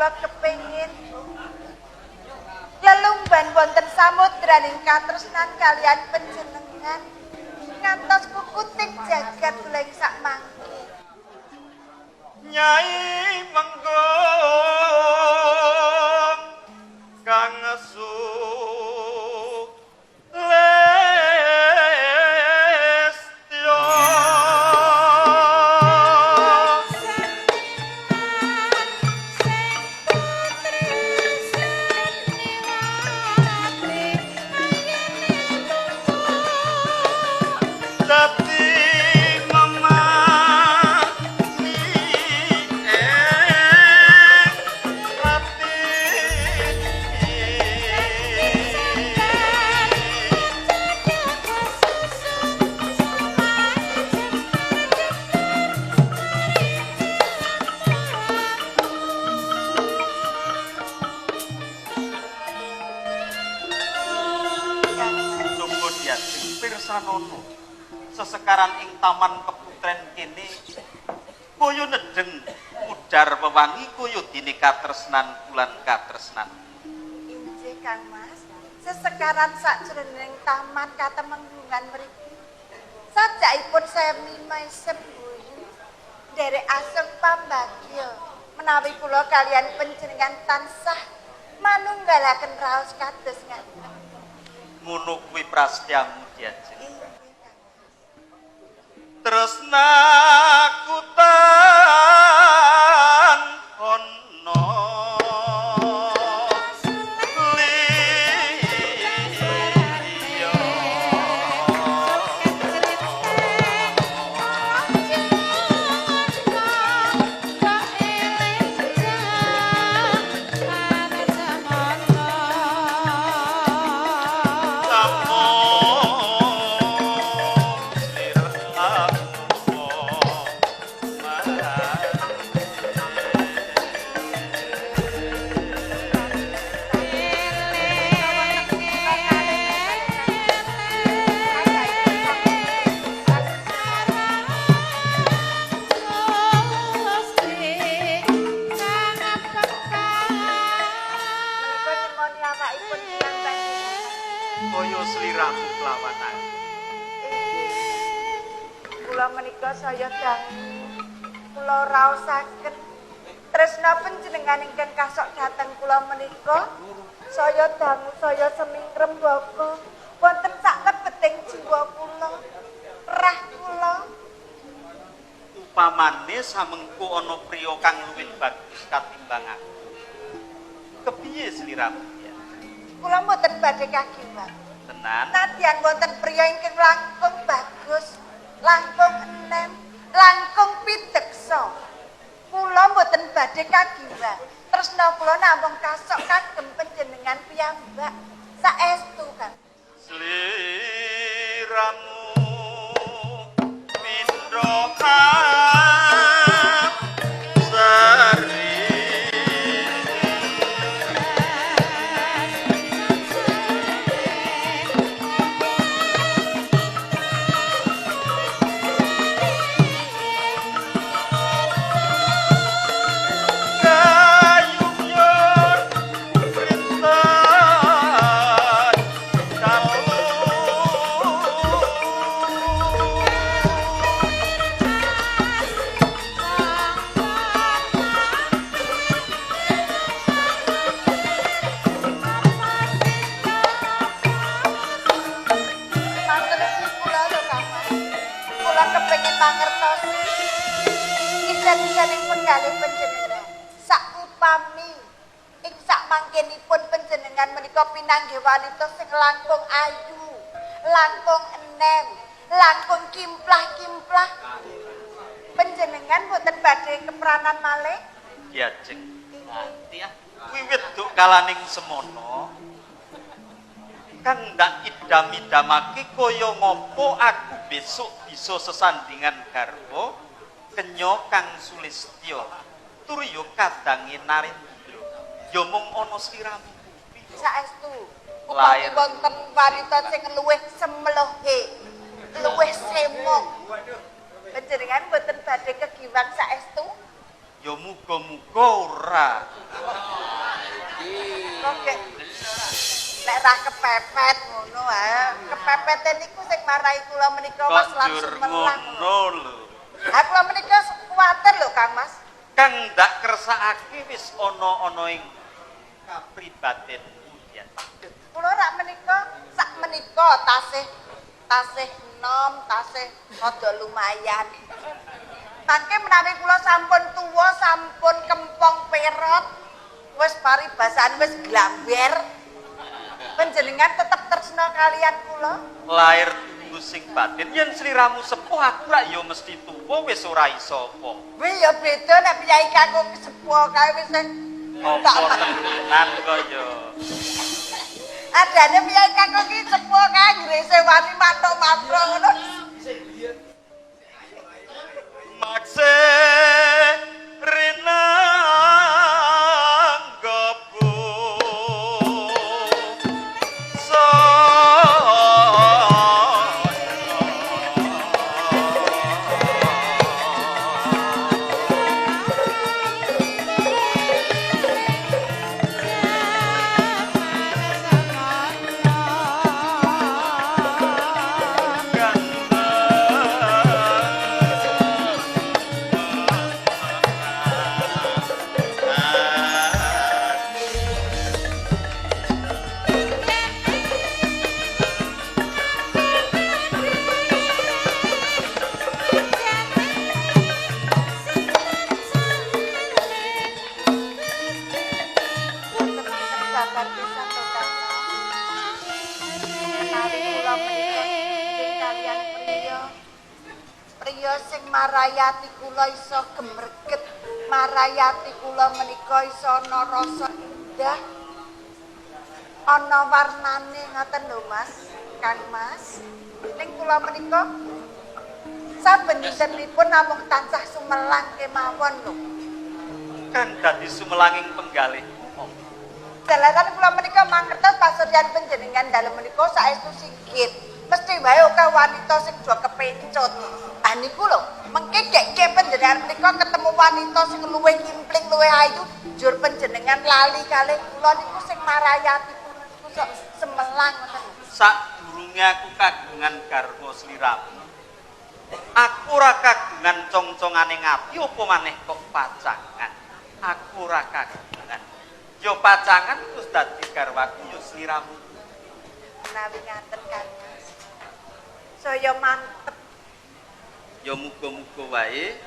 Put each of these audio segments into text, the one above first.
kula kepengin lelumban wonten samudraning katresnan kalian panjenengan ngantos kukuting jagat kula ing sak mangke. Nyai Menggung kang sesekaran ing taman keputren kene kaya nedeng mudhar wewangi kaya dene katresnan bulan katresnan. Inggih Kang Mas, sesekaran sakjroning taman katemenggungan mriki sajakipun semi mesem guyu nderek asem pambagya menawi kula kalian panjenengan tansah manunggalaken raos kados ngaten. Ngono kuwi prastyamu Diajeng. Tresnaku tan ono liya Saya dangu kula raosaken tresna panjenengan ingkang kasok dhateng kula menika saya dangu saya semi ngrembaka wonten sak lebeting jiwa kula rah kula. Upamane samengko ana priya kang luwih bagus katimbang aku, kepiye sliramu? Kula mboten badhe kagiwang tenan. Nadyan wonten priya ingkang langkung bagus, langkung enem, langkung pideksa, kula mboten badhe kagiwang. Tresna kula namung kasok kagem panjenengan piyambak saestu Kang. Sliramu pindha sari Pinanggih wanita sing langkung ayu, langkung enem, langkung kimplah-kimplah. Panjenengan boten badhe kepranan malih? Diajeng. Wiwit duk kalaning semono kang ndak idam-idamake kaya ngopo aku besok bisa sesandingan garwa kenya kang sulistya tur ya kadange Narendra ya mung ana sliramu. Saestu upami wonten wanita sing luwih semlohe, luwih semok, panjenengan boten badhe kegiwang saestu? Ya muga-muga ora. Kok nek ra kepepet ngono ae. Kepepete niku sing marai kula menika Mas langsung melang. Ngono lho. Ha kula menika kuwatir lho Kang Mas. Kang ndak kersakake wis ana-ana ing kapribadenmu yen. Kula rak menika sak menika tasih tasih enom, tasih rada lumayan. Mangke menawi kula sampun tuwa, sampun kempong perot, wis paribasan wis glamber. Panjenengan tetep tresna kalian kula? Lahir tunggu sing batin yen sliramu sepuh aku rak ya mesti tuwa wis ora iso apa. Wih ya beda nek piyai kakung sepuh kae wis apa tenan kaya. Adane piyai kakung ki sepuh kae ngrese wani mathuk-mathuk ngono. Makse Marayati kula iso gemreget, marayati kula menika iso ana rasa indah, ana warnane ngoten lho Mas, Kang Mas. Ning kula menika saben dintenipun namung tansah sumelang kemawon lho. Kang dadi sumelanging penggalih. Dalaran kula menika mangertos pasuryan panjenengan dalem menika saestu sigit. Mesti wae akeh wanita sing do kepencut. Ah niku lho, mengke gek-gek panjenengan menika ketemu wanita sing luwih kimpling, luwih ayu, jur panjenengan lali kalih kula niku sing marayati kula niku sok semelang ngoten. Sadurunge aku kagungan garwa sliramu, aku ora kagungan cong-congane ati apa maneh kok pacangan. Aku ora kagungan. Ya pacangan terus dadi garwaku ya sliramu. Menawi ngaten Kang Mas. Saya mantep. Ya muga-muga wae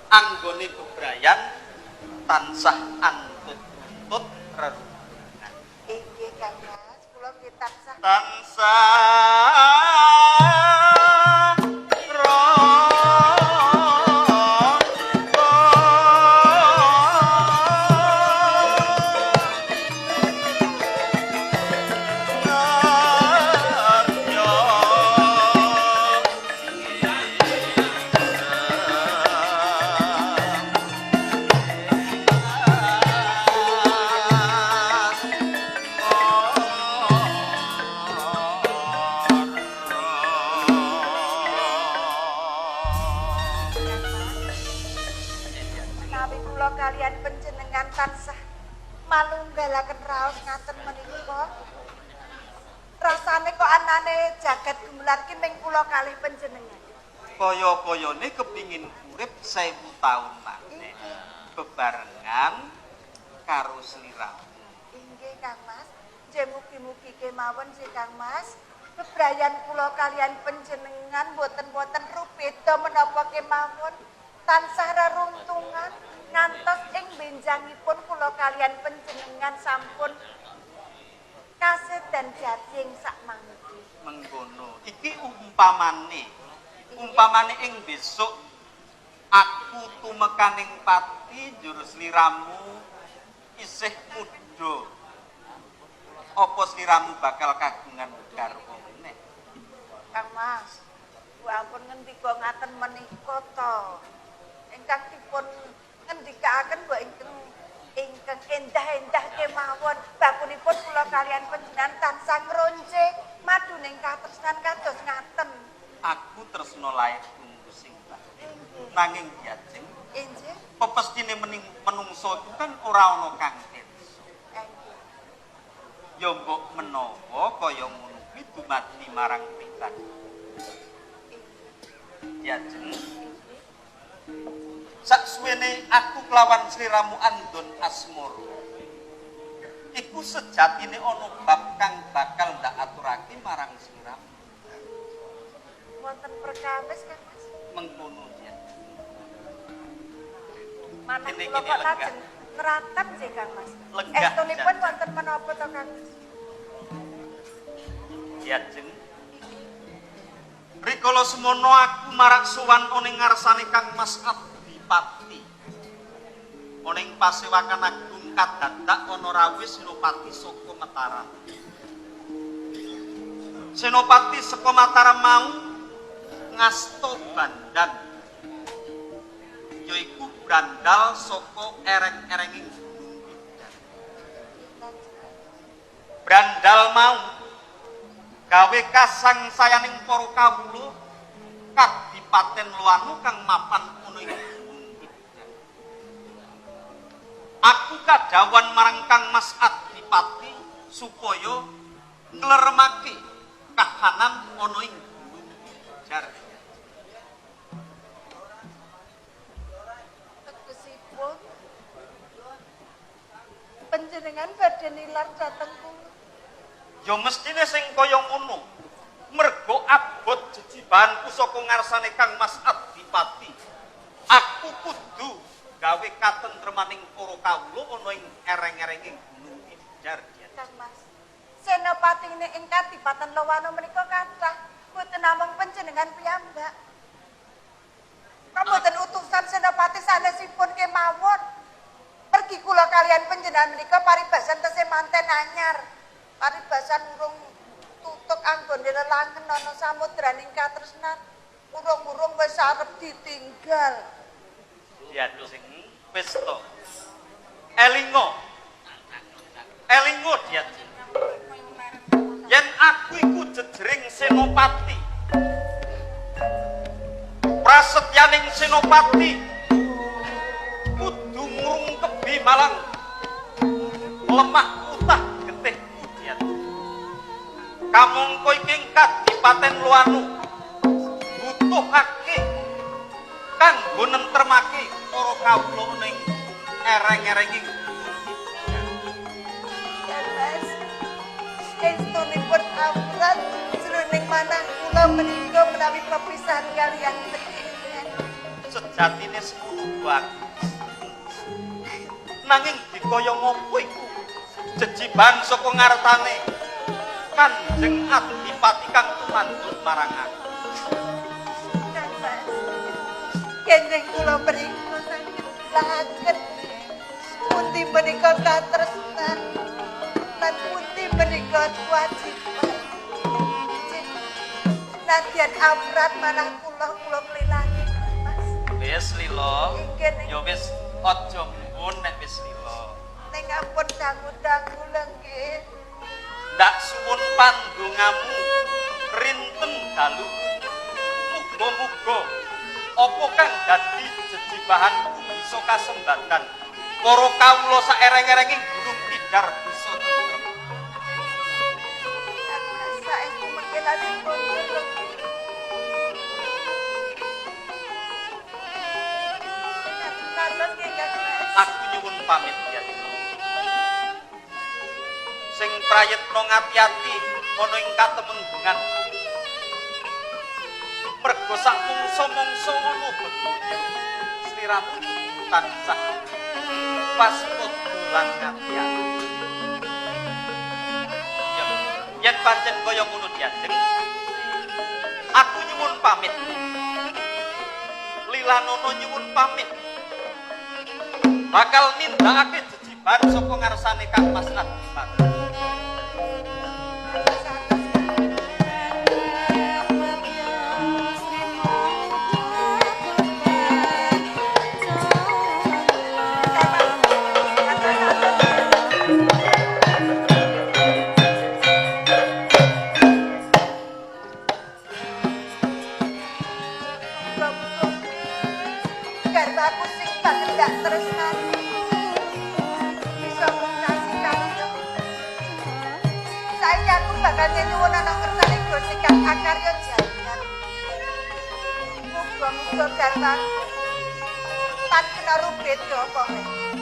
anggone bebrayan tansah antut-antut rerundungan. Inggih Kang Mas, kula nggih tansah tansah manunggalaken raos ngaten menika. Rasane kok anane jagat gumelar ki ming kula kalih panjenengan. Kaya-kayane kepingin urip 1000 taun maneh bebarengan karo sliramu. Inggih Kang Mas, nggih mugi-mugi kemawon sih Kang Mas. Bebrayan kula kalian panjenengan boten-boten rubeda menapa kemawon tansah reruntungan ngantos ing benjangipun kula kalian panjenengan sampun kasedan jati ing sak mangke. Mengkono. Iki umpamane. Umpamane ing besok aku tumekaning pati njur sliramu isih muda. Apa sliramu bakal kagungan garwa meneh? Kang Mas, bu ampun ngendika ngaten menika to. Ingkang dipun ngendikaaken mbok ingkang ingkang endah-endah kemawon bakunipun kula kalian panjenengan tansah ngronce maduning katresnan kados ngaten. Aku tresna lair tunggu sing batin. Nanging diajeng Inggih. Pepestine menungso iku kan ora ana kang pirsa. Inggih. Ya mbok menawa kaya ngono kuwi dumadi marang pribadi. Diajeng. Saksuwene aku kelawan sliramu andon asmara. Iku sejatine ana bab kang bakal ndak aturake marang sliramu. Wonten perkawis Kang Mas. Mengkono ya. Manah Kene kula kene kok lenggah. lajeng nratep nggih Kang Mas. Lenggah, Estunipun jan. wonten menapa to Kang Mas? Diajeng. Rikala semono aku marak sowan ana ing ngarsane Kang Mas Adipati. Ana ing pasewakan agung kadadak ana rawuh Senopati saka Mataram. Senopati saka Mataram mau ngasta bandan, yaiku brandal saka ereng-erenging Gunung Tidar. Brandal mau gawe kasangsayaning para kawula kadipaten Loano kang mapan ana ing Gunung Tidar. Aku kadhawuhan marang Kang Mas Adipati supaya ngleremake kahanan ana ing Gunung Tidar. Tegesipun panjenengan badhe nilar dhateng kula. Ya mestine sing kaya ngono. Mergo abot jejibahanku saka ngarsane Kang Mas Adipati. Aku kudu gawe katentremaning para kawula ana ing ereng-erenging Gunung Tidar. Kang Mas. Senopatine ing Kadipaten Loano menika kathah, mboten namung panjenengan piyambak. Kok mboten utusan senopati sanesipun kemawon. Pergi kula kalian panjenengan menika paribasan tesih manten anyar. Paribasan urung tutuk anggone lelangen ana samudraning katresnan. Urung-urung wis arep ditinggal. Diajeng wis to. Elingo. Elingo diajeng. Yen aku iku jejering senopati. Prasetyaning senopati kudu ngrungkebi malang lemah utah getihku diajeng. Kamangka iki ing Kadipaten Loano butuhake kanggo nentremake para kawula ning ereng-erenging Gunung Tidar. Kang Mas. Estunipun amrat jroning manah kula menika menawi pepisahan kalian panjenengan. Sejatine semono aku. Nanging dikaya ngopo iku jejiban saka ngartane Kanjeng Adipati kang tumanduk marang aku. Kang Mas. Kenjeng kula mriku saged lahaken pundi menika katresnan lan pundi menika kewajiban. Nadyan amrat manah kula kula nglilani Mas. Wis lilo. Inggih. Ya wis aja mbun nek wis lilo. Ning ampun dangu-dangu lho nggih. Ndak suwun pandongamu rinten dalu. Muga-muga apa kang dadi jejibahanku bisa kasembadan. Para kawula saereng-erenging Gunung Tidar bisa tentrem. Kang Mas saestu mengke lajeng kondur lho nggih. Kados nggih Kang Mas. Aku nyuwun pamit ya. Sing prayitna ngati-ati ana ing katemenggungan. Mergo sak mungsa-mungsa ana begoyo, sliramu tansah waspada lan ngati-ati. Ya, yen pancen kaya ngono diajeng, aku nyuwun pamit. Lilanono nyuwun pamit. Bakal nindakake jejiban saka ngarsane Kang Mas Adipati. Garwaku sing Ingkang akarya jagat. Muga-muga garwa tan kena rubeda apa wae.